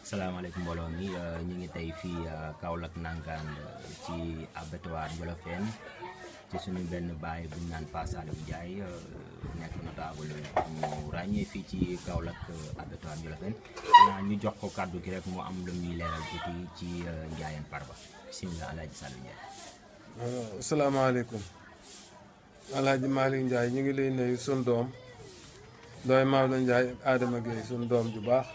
salaamaaleykum mbooloo mi ñu ngi tey fii Kaolack Nangaan ci abattoir Njolofène ci suñu benn baay bu ñu naan Pa Saliou Ndiaye nekk notable ñu ràññee fii ci Kaolack abattoir Njolofène ñu jox ko kàddu gi rek mu am lu muy leeral tuuti ci Ndiayène Farba bisimilah Alaaji Saliou Ndiaye. asalaamaaleykum Alaaji Malick Ndiaye ñu ngi lay nuyu sun doom dooy Maodo Ndiaye ak Adama Gueye sun doom ju baax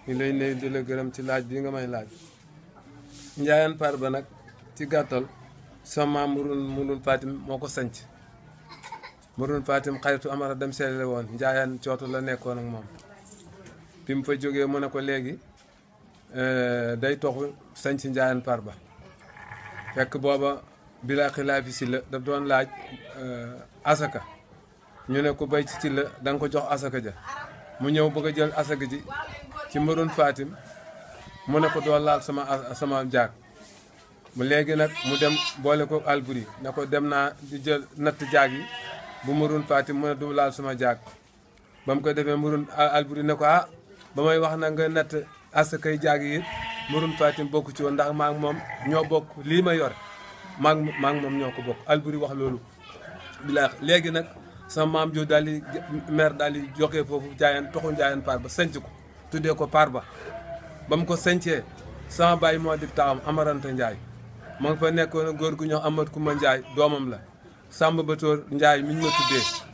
ñu lay nuyu di la gërëm ci laaj bi nga may laaj. Ndiayène Farba nag ci gàttal sama Murun Fatim moo ko sanc Murun Fatim xaritu Amara dem seele woon Ndiayène cootu la nekkoon ak moom bi mu fa jógee mu ne ko léegi day toxu sanc Ndiayène Farba fekk booba bila xilaafi si la daf doon laaj asaka ñu ne ko bay ci la da nga ko jox asaka ja mu ñëw bëgg a jël asaka ji ci Murun Fatim mu ne ko doo laal sama jaag mu léegi nag mu dem boole ko Alburi ne ko dem naa di jël natt jaag yi bu Murun Fatim mu ne du laal sama jaag ba mu ko defee Alburi ne ko ba may wax na nga natt asakay jaag yi Murun Fatim bokku ci woon ndax maa ngi moom ñoo bokk lii ma yor maa ngi moom ñoo ko bokk Alburi wax loolu bilaa léegi nag sama maam jo daal di maire daal di joxee foofu toxu Ndiayène Farba sanc ko tuddee ko Farba ba mu ko sancee sama baay moo di taawam Amaranta Ndiaye ma nga fa nekkoon góor gu ñëw Amadou Koumba Ndiaye doomam la Samba Batoor Ndiaye mi ñu ma tuddee